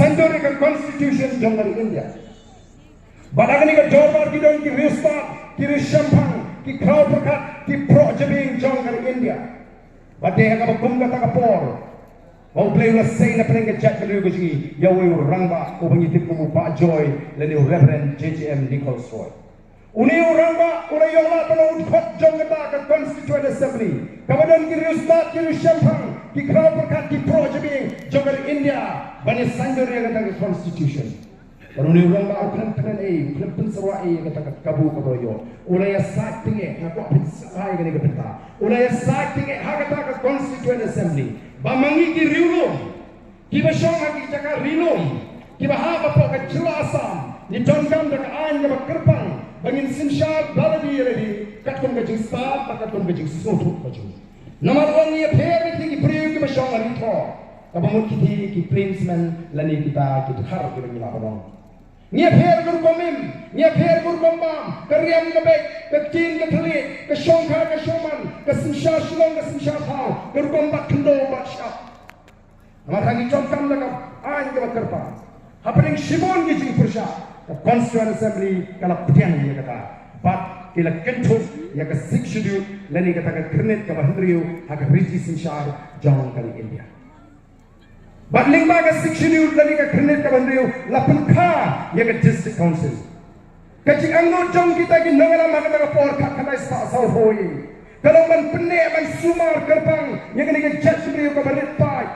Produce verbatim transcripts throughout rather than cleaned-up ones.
Sanjur ïa ka constitution jong ka ri India. Bad ha kane ka dorbar ki don ki riewstad, ki riewshemphang, ki khraw pyrkhat, ki proh jabieng jong ka ri India. Bad dei ha kaba kum kata ka por ba U Blei u la sei na pdeng ka jaitbynriew ka jong ngi ïa uwei u rangbah uba ngi tip kum u Bah Joy lane u Reverend J J M Nichols Roy. Une u rangbah u la ïoh lad ban long u dkhot jong kata ka Constituent Assembly kaba don ki riewstad, ki riewshemphang, ki khraw pyrkhat, ki proh jabieng jong ka ri India ban ïa sanjur ïa kata ka constitution. Bad une u rangbah u khlem kren ei, u khlem pynsyrwa ei ïa kata ka kabu kaba u la ïoh. U la ïasaid tyngeh, nga kwah phin sngap ïa kane ka bynta. U la ïasaid tyngeh ha kata ka Constituent Assembly ba ma ngi ki riewlum kiba shong ha ki jaka ri lum kiba hap hapoh ka jylla Assam, ngi donkam da ka aiñ kaba kyrpang ba ngin synshar da lade ïa lade katkum ka jingstad bad katkum ka jingsngewthuh ka jong ngi. Namar ong ïapher ïa ki briew kiba shong ha ri thoh, kaba mut ki dei ki plainsmen lane kita ki dkhar kiba ngi lah ban ong. Ngi ïapher ka rukom im, ngi ïapher ka rukom bam, ka riam ka beit, ka ktien ka thylliej, ka shongkha ka shongman, ka synshar shnong ka synshar thaw, ka rukom bat khyndew bat shyiap. Namar ha ngi donkam da ka aiñ kaba kyrpang. Hapdeng shibun ki jingpyrshah, ka Constituent Assembly ka la pdiang ïa kata bad ki la kynthup ïa ka Sixth Schedule lane kata ka Khyrnit kaba Hynriew ha ka riti synshar jong ka ri India. Bad lyngba ka Sixth Schedule lane ka Khyrnit kaba Hynriew la pynkha ïa ka District Council. Ka jingangnud jong kita ki nongïalam ha kata ka por khatkhyndai spah sawphew ka long ban pynneh ban sumar kyrpang ïa kane ka jaitbynriew kaba rit paid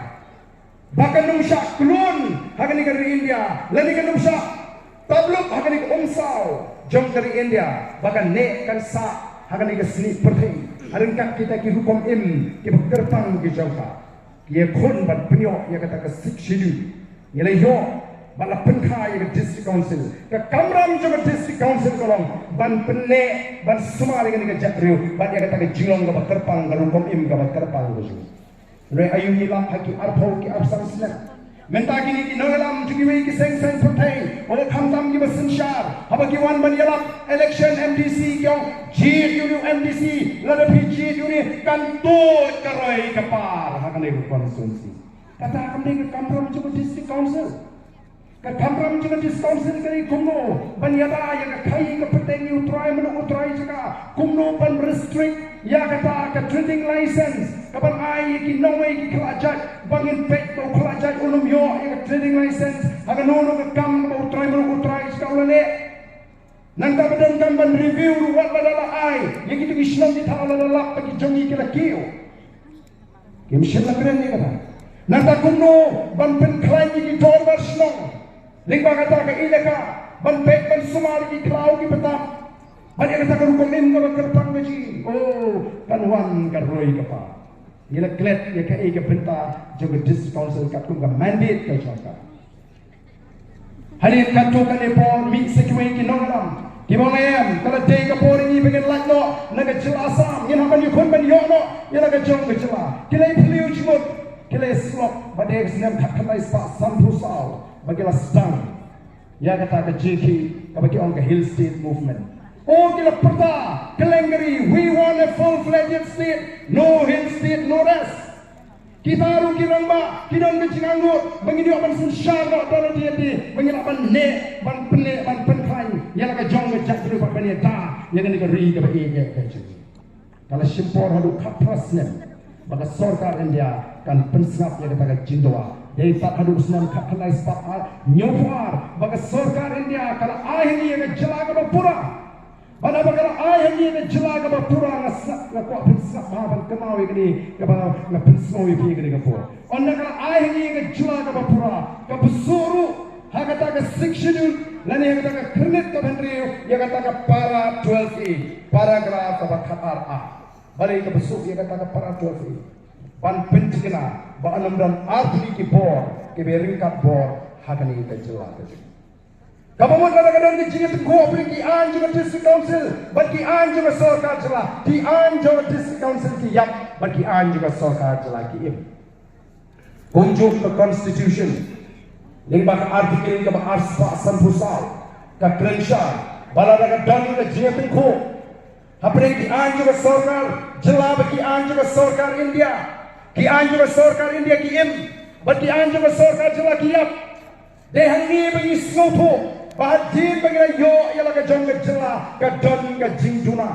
ba kan ym shah klun ha kane ka ri India lane kan ym shah tablup ha kane ka umsaw jong ka ri India ba kan neh kan sah ha kane ka snieh pyrthei ha ryngkat kita ki rukom im kiba kyrpang ki jong ka. Ki ïakhun ban pynïoh ïa kata ka Sixth Schedule. Ngi la ïoh bad la pynkha ïa ka District Council. Ka kamram jong ka District Council ka long ban pynneh ban sumar ïa kane ka jaitbynriew bad ïa kata ka jinglong kaba kyrpang, ka rukom im kaba kyrpang ka jong ngi. Hynrei aïu ngi lap ha ki arphew ki arphew san snem. Mynta kine ki nongïalam jong kiwei ki seng saiñ pyrthei, oh khamtam kiba synshar, haba ki wan ban ïalap election M D C ki ong, jied ïa une u M D C, lada phi jied ïa une kan tuid ka roi ka par ha kane ka constituency. Kata kam dei ka kamram jong ka District Council. Ka kamram jong ka District Council ka dei kumno ban ïada ïa ka khaii ka pateng ïa u trai mynno u trai jaka, kumno ban restrict ïa kata ka trading license kaban ai ïa ki nongwei ki khlajait, ba ngin peit ba u khlajait un ym ïoh ïa ka trading license ha kano kano ka kam kaba u trai mynno u trai jaka u la leh. Nangta ba donkam ban review ruh wat lada la ai ïa kito ki shnong ki thaw lada lap ba ki jong ngi ki la kiew. Kim shym la kren ïa kata. Nangta kumno ban pynkhlaiñ ïa ki dorbar shnong lyngba kata ka elaka ban peit ban sumar ïa ki khlaw ki btap. Ban ïa kata ka rukom im kaba kyrpang ka jong ngi. Oh, kan wan ka roi ka par. Ngi la klet ïa kaei ka bynta jong ka District Council katkum ka mandate ka jong ka. Hadien katto katne por mih sa kiwei ki nongïalam kiba ong em, ka la dei ka por ïa ngi ba ngin lait noh na ka jylla Assam, ngin hap ban ïakhun ban ïoh noh ïa la ka jong ka jylla. Ki la ïaphylliew jingmut, ki la ïasyllok ba dei ka snem khatkhyndai spah sanphew saw ba ki la sdang ïa kata ka jingkhih kaba ki ong ka Hill State Movement. Oh, ki la pyrta kylleng ka ri, we want a full-fledged state, no hill state, no rest. Kita ruh ki rangbah ki don ka jingangnud ba ngin ïoh ban synshar noh da lade lade, ba ngin lah ban neh ban pynneh ban pynkhlaiñ ïa la ka jong ka jaitbynriew bad ban ïada ïa kane ka ri kaba ïeit ka jong ngi. Ka la shim por haduh khatphra snem ba ka sorkar India kan pynsngap ïa kata ka jingdawa. Dei pat haduh snem khatkhyndai spah hynñiewphew ar ba ka sorkar India ka la ai ha ngi ïa ka jylla kaba pura. Bad haba ka la ai ha ngi ïa ka jylla kaba pura, nga sngap, nga kwah phin sngap bha ban kynmaw ïa kane kaba nga pynsngew ïa phi ïa kane ka por. Ynda ka la ai ha ngi ïa ka jylla kaba pura, ka bsut ruh ha kata ka Sixth Schedule lane ha kata ka Khyrnit kaba Hynriew ïa kata ka para twelve A, paragraph kaba khatar A. Balei ka bsut ïa kata ka para twelve A? Ban pynthikna ba yn ym don artylli ki bor kiba ryngkat bor ha kane ka jylla ka jong ngi. Kaba mut lada ka don ka jingïatyngkhuh hapdeng ki aiñ jong ka District Council bad ki aiñ jong ka sorkar jylla, ki aiñ jong ka District Council ki ïap bad ki aiñ jong ka sorkar jylla ki im. Kumjuh ka Constitution lyngba ka Article kaba arspah sanphew saw ka kren shai ba lada ka don ka jingïatyngkhuh hapdeng ki aiñ jong ka sorkar jylla bad ki aiñ jong ka sorkar India, ki aiñ jong ka sorkar India ki im bad ki aiñ jong ka sorkar jylla ki ïap. Dei hangne ba ngi sngewthuh ba hadien ba ngi la ïoh ïa la ka jong ka jylla ka don ka jingduna.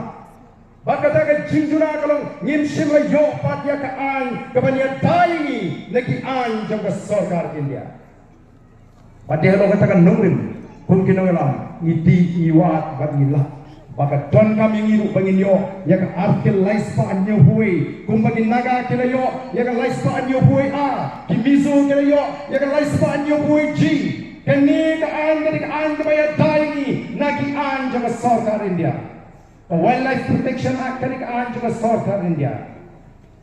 Bad kata ka jingduna ka long ngim shym la ïoh pat ïa ka aiñ kaban ïada ïa ngi na ki aiñ jong ka sorkar India. Bad dei halor kata ka nongrim kum ki nongïalam ngi dih ngi wad bad ngi lah ba ka donkam ïa ngi ruh ba ngin ïoh ïa ka Article lai spah hynñiewphew wei, kumba ki Naga ki la ïoh ïa ka lai spah hynñiewphew wei A, ki Mizo ki la ïoh ïa ka lai spah hynñiewphew wei G. Kane ka aiñ ka dei ka aiñ kaba ïada ïa ngi na ki aiñ jong ka sorkar India. Ka Wildlife Protection Act ka dei ka aiñ jong ka sorkar India.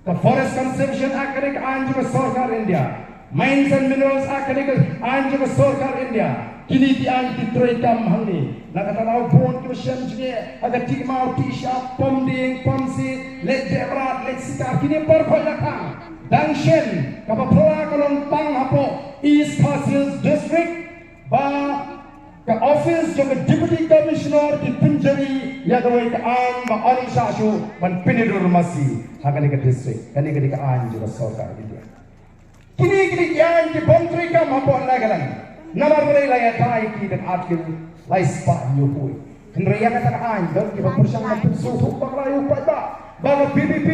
Ka Forest Conservation Act ka dei ka aiñ jong ka sorkar India. Mines and Minerals Act ka dei ka aiñ jong ka sorkar India. Kine ki aiñ ki treikam hangne. Na kata ka daw bun kiba shem jingeh ha ka tih maw tih shyiap, pom dieng pom siej, leit deh mrad leit sikar, kine baroh ki la khang. Dang shen kaba phylla ka long tang hapoh East Khasi Hills District, ba ka office jong ka Deputy Commissioner ki pynjari ïa kawei ka aiñ ba ong sha shu ban pynïadur masi ha kane ka district. Kane ka dei ka aiñ jong ka sorkar India. Kine ki dei ki aiñ ki bym treikam hapoh Nagaland. Namar balei? La ïada ïa ki da ka Article lai spah hynñiewphew wei. Hynrei ïa kata ka aiñ don kiba pyrshang ban pynsngewthuh bakla ïa u paidbah ba ka VPP,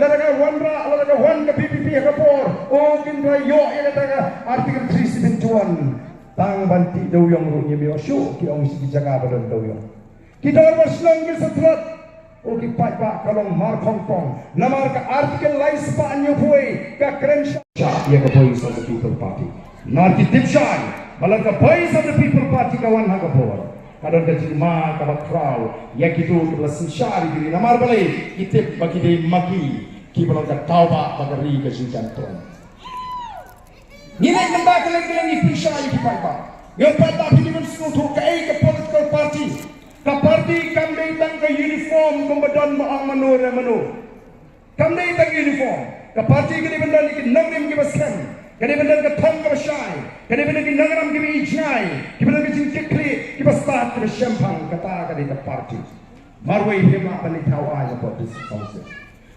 lada ka wanrah, lada ka wan ka VPP ha ka bor, oh kin da ïoh ïa kata ka Article three seventy-one. Tang ban tih dewiong ruh ngim ïoh shuh, ki ong sha ki jaka ba don dewiong. Ki dorbar shnong ki sa tlot. Oh ki paidbah, ka long mar khongpong. Namar ka Article lai spah hynñiewphew wei ka kren shah ïa ka Voice of the People Party. Namar ki tip shai ba lada ka Voice of the People Party ka wan ha ka bor, ka don ka jingma kaba khraw ïa kito kiba la synshar ïa ki ri. Namar balei? Ki tip ba ki dei ma ki kiba long ka tawbah ba ka ri ka jingkynton. Ngi leit mynta kylleng kylleng ngi pyrshah ïa ki paidbah. Ïa u paidbah phi dei ban sngewthuh kaei ka political party. Ka party kam dei tang ka uniform kumba don ba ong mano re mano. Kam dei tang uniform. Ka party ka dei ban don ïa ki nongrim kiba skhem. Ka dei ban don ka thong kaba shai. Ka dei ban don ki nongïalam kiba ïeit jngai. Kiba don ka jingkitkhlieh, kiba stad, kiba shemphang. Kata ka dei ka party. Marwei phim lah ban leit thaw aiñ hapoh District Council.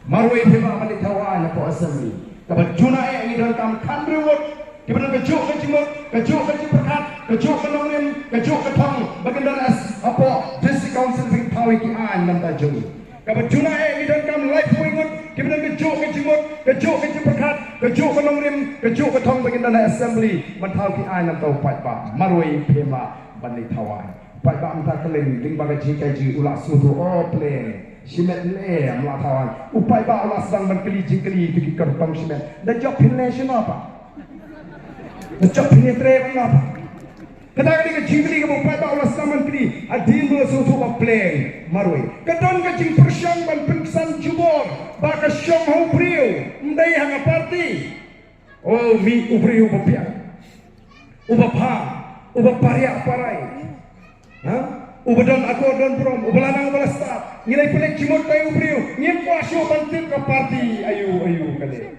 Marwei phim lah ban leit thaw aiñ hapoh Assembly. Kaba duna eh ngi donkam khathynriew ngut kiba don kajuh ka jingmut, kajuh ka jingpyrkhat, kajuh ka nongrim, kajuh ka thong ba kin don hapoh District Council ban thaw ïa ki aiñ na bynta jong ngi. Kaba duna eh ngi donkam laiphew wei ngut kiba don kajuh ka jingmut, kajuh ka jingpyrkhat, kajuh ka nongrim, kajuh ka thong ba kin don ha Assembly ban thaw ki aiñ na bynta u paidbah. Marwei phim lah ban leit thaw aiñ. Paidbah mynta kylleng lyngba ka jinghikai jong ngi u la sngewthuh, oh pleng shimet ne em la thaw aiñ. U paidbah u la sdang ban kylli jingkylli ïa ki kyrtong shimet. Da jop phin leh shano pat? Da jop phin ïatrei ban noh pat? Kata ka dei ka jingkylli kaba u paidbah u la sdang ban kylli hadien ba u la sngewthuh ba pleng marwei. Ka don ka jingpyrshang ban pynksan jubor ba ka shong ha u briew, ym dei ha ka party. Oh, mih u briew uba biang, uba bha, uba pariah parai, ha? Uba don akor don burom, uba la nang uba la stad. Ngi la pynleit jingmut ïa u briew, ngim kwah shuh ban tip ka party aïu aïu ka dei.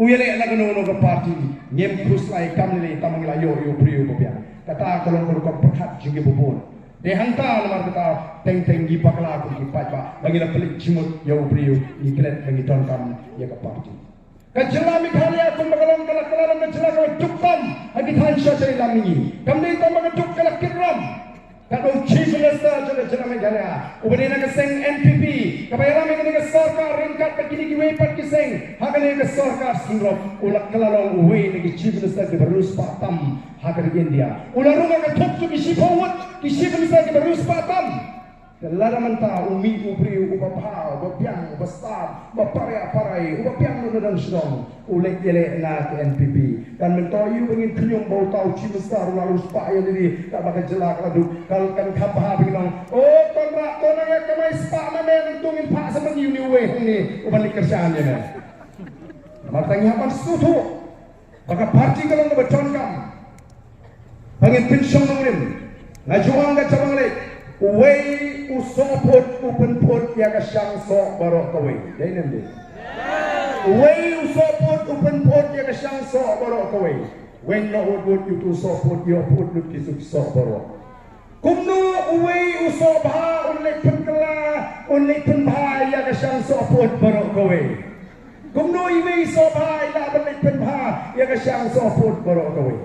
U ïaleh na kano kano ka party, ngim khuslai kam lei lei tang ba ngi la ïoh ïa u briew uba biang. Kata ka long ka rukom pyrkhat jong ngi ba bun. Dei hangta namar kata teng teng ngi bakla kum ki paidbah ba ngi la pynleit jingmut ïa u briew, ngi klet ba ngi donkam ïa ka party. Ka jylla Meghalaya kumba ka long ka la, ka la long ka jylla kaba duk tam ha ki thaiñ sha jylla ngi. Kam dei tang ba ka duk, ka la kit ram. Ka long Chief Minister jong ka jylla Meghalaya uba dei na ka seng N P P, kaba ïalam ïa kane ka sorkar ryngkat bad kine kiwei pat ki seng ha kane ka sorkar synrop. U la, ka la long uwei na ki Chief Minister kiba riewspah tam ha ka ri India. U la rung ha ka thup jong ki shiphew ngut ki Chief Minister kiba riewspah tam. Te lada mynta u mih u briew uba bha, uba biang, uba stad, uba pariah parai, uba biang na dang shnong, u leit ïaleh na ka N P P. Kan myntoi ïa u ba ngin khñium ba uta u Chief Minister u la riewspah ïa lade, katba ka jylla ka la duk, kan, kan kham bha ba ngin ong, oh, Conrad, to nang ïa kamai spah ma me, nangta ngin phah sa ma ngi une uwei hangne uban leit kyrshan ïa me. Namar kata ngi hap ban sngewthuh ba ka party ka long kaba donkam ba ngin pynshong nongrim. Nga ju ong ka jabang leit, uwei u sohphut u pynphut ïa ka shang soh baroh kawei. Dei ne em dei? Uwei u sohphut u pynphut ïa ka shang soh baroh kawei. Weng noh wut wut ïa utu u sohphut, ïoh phut lut ki soh baroh. Kumno uwei u soh bha un leit pynkylla, un leit pynbha ïa ka shang sohphut baroh kawei? Kumno iwei i soh bha i lah ban leit pynbha ïa ka shang sohphut baroh kawei?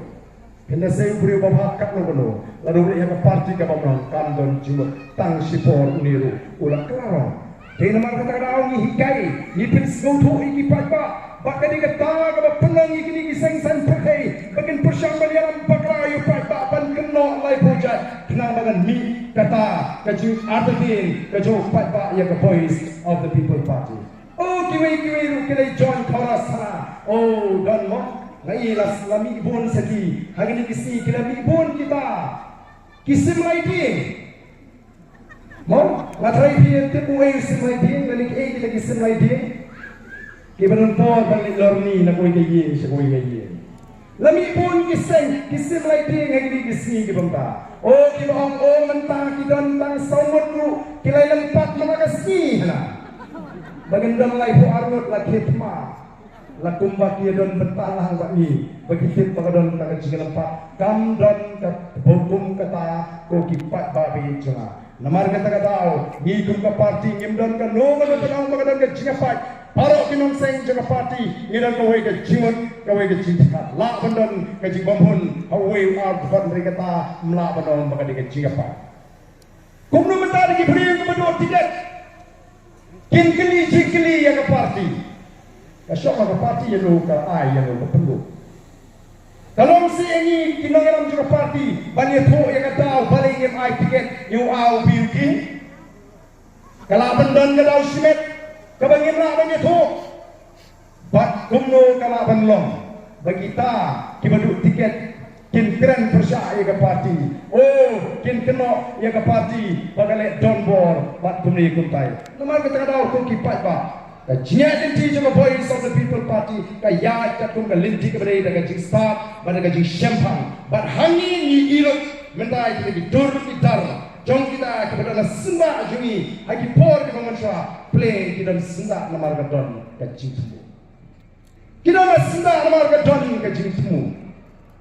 Pynda sei u briew ba bha katno katno, la dei ïa ka party kaba mrong, kam don jingmut. Tang shipor une ruh u la klarong. Te namar kata ka daw ngi hikai, ngi pynsngewthuh ïa ki paidbah ba ka dei kata kaba pynlong ïa kine ki seng saiñ pyrthei ba kin pyrshang ban ïalam bakla ïa u paidbah ban kynnoh laiphew jait, khnang ba kan mih kata ka jingartatien ka jong u paidbah ïa ka Voice of the People Party. O kiwei kiwei ruh ki la join chorus hana. O don mo, nga i la, la mih bun sa ki, ha kine ki sngi ki la mih bun kita ki sim lai dieng. Mo, nga tharai phi tip uei u sim lai dieng, lane kiei kita ki sim lai dieng. Kiba don por ban leit lorni na kawei ka ïing sha kawei ka ïing. La mih bun ki seng, ki sim lai dieng ha kine ki sngi ki bynta. O kiba ong, o mynta ki don tang saw ngut ruh ki la ïalam pat man la ka sngi hana. Ba ngin don laiphew ar ngut la khie thma. La kumba ki ïadon bynta lang bad ngi ba ki tip ba ka don tang ka jingïalam pat. Kam don ka hukum kata ko ki paidbah ba ïeit jong nga. Namar kata ka daw ngi kum ka party ngim don kano kano ka daw ba ka don ka jingïapait. Baroh ki nongseng jong ka party ngi don kawei ka jingmut, kawei ka jingthikna. Lah ban don ka jingbymhun ha uwei u ar, bad hynrei kata ym lah ban ong ba ka dei ka jingïapait. Kumno mynta da ki briew kiba duh tiket? Kin kylli jingkylli ïa ka party. Ka shong ha ka party ïa no ka ai, ïa no ka pynduh. Ka long seh ïa ngi ki nongïalam jong ka party ban ïathuh ïa ka daw balei ngim ai tiket ïa u A, u B, u K. Ka lah ban don ka daw shimet kaba ngim lah ban ïathuh. Bad kumno ka lah ban long ba kita kiba duh tiket kin kren pyrshah ïa ka party? O, kin kynnoh ïa ka party ba ka leh donbor bad kumne kumtai. Namar kata ka daw ko ki paidbah, ka jingïaid lynti jong ka Voice of the People Party ka ïaid katkum ka lynti kaba dei da ka jingstad bad da ka jingshemphang. Bad ha ngi ngi i lut mynta ïa kita ki dur ki dar jong kita kiba don ha syndah jong ngi ha ki por kiba mynshuwa, pynlong ki don syndah namar ka don ka jingthmu. Ki don ha syndah namar ka don ka jingthmu.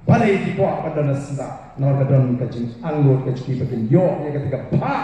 Balei ki kwah ban don ha syndah? Namar ka don ka jingangnud ka jong ki ba kin ïoh ïa kata ka bha,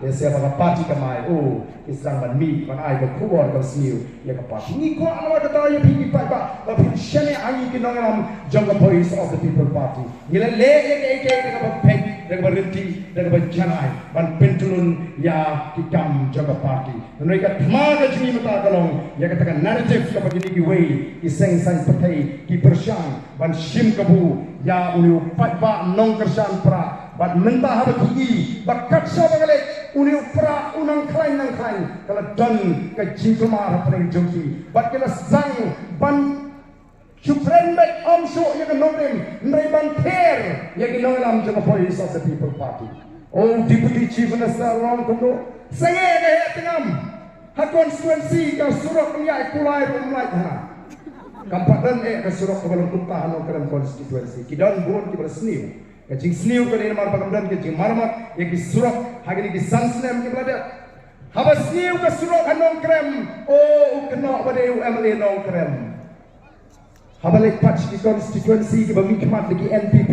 ïa se ba ka party ka mai. O, ki sdang ban mih ban ai ka khubor ka sniew ïa ka party. Ngi kwah namar kata ïa phi ki paidbah ba phin shaniah ha ngi ki nongïalam jong ka Voice of the People Party. Ngi la leh ïa kaei kaei da kaba peit, da kaba ryntih, da kaba janai ban pyntylun ïa ki kam jong ka party. Hynrei ka thma ka jong ngi mynta ka long ïa kata ka narrative kaba kine kiwei ki seng saiñ pyrthei ki pyrshang ban shim kabu ïa une u paidbah nongkyrshan Prah. Bad mynta haba ki i ba kat shaba nga leit, une u Prah u nang khlaiñ nang khlaiñ, ka la don ka jingkulmar hapdeng jong ki. Bad ki la sdang ban shu kren beit, ym shuh ïa ka nongrim, hynrei ban ther ïa ki nongïalam jong ka Voice of the People Party. O Deputy Chief Minister, long kumno? Sangeh ka heh tngam ha constituency ka surok ym ïaid kulai ruh ym lait hana. Kam pat don eh ka surok kaba long kumta ha Nongkrem constituency. Ki don bun kiba la sniew. Ka jingsniew ka dei namar ba kam don ka jingmarammot ïa ki surok ha kine ki san snem kiba la dep. Haba sniew ka surok ha Nongkrem, o, u kynnoh ba dei u M L A Nongkrem. Haba leit pat sha ki constituency kiba mihkhmat da ki N P P,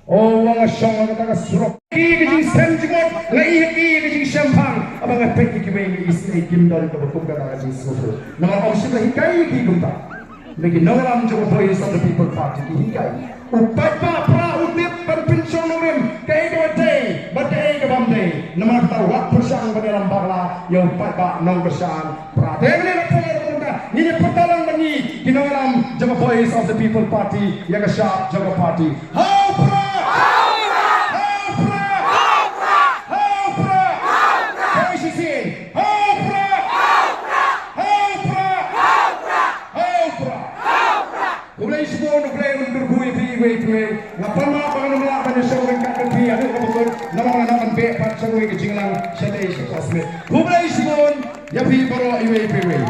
o, u ong nga shong ha kata ka surok. Ki ka jingsem jingmut, nga i ha ki ka jingshemphang. Haba nga peit ïa kiwei ngi i sngewthuh kim don kaba kum kata ka jingsngewthuh. Namar ym shym la hikai ïa ki kumta. Ngi ki nongïalam jong ka Voice of the People Party ki hikai. U paidbah Prah u tip ban pynshong nongrim kaei kaba dei bad kaei kaba ym dei. Namar kata wat pyrshang ban ïalam bakla ïa u paidbah nongkyrshan Prah. Te ngin ïa pyrta lang ba ngi ki nongïalam jong ka Voice of the People Party ïa ka shap jong ka party. Ha u Prah! Ha u Prah! Ha u Prah! Ha u Prah! Hei shisien! Ha u Prah! Ha u Prah! Ha u Prah! Khublei shibun, U Blei un kyrkhu ïa phi iwei pa iwei. Nga pan map ba ngan ym lah ban ïashong ryngkat bad phi haduh kaba kut namar nga nang ban beh pat sha kawei ka jingïalang shatei sha Classmate. Khublei shibun ïa phi baroh iwei pa iwei.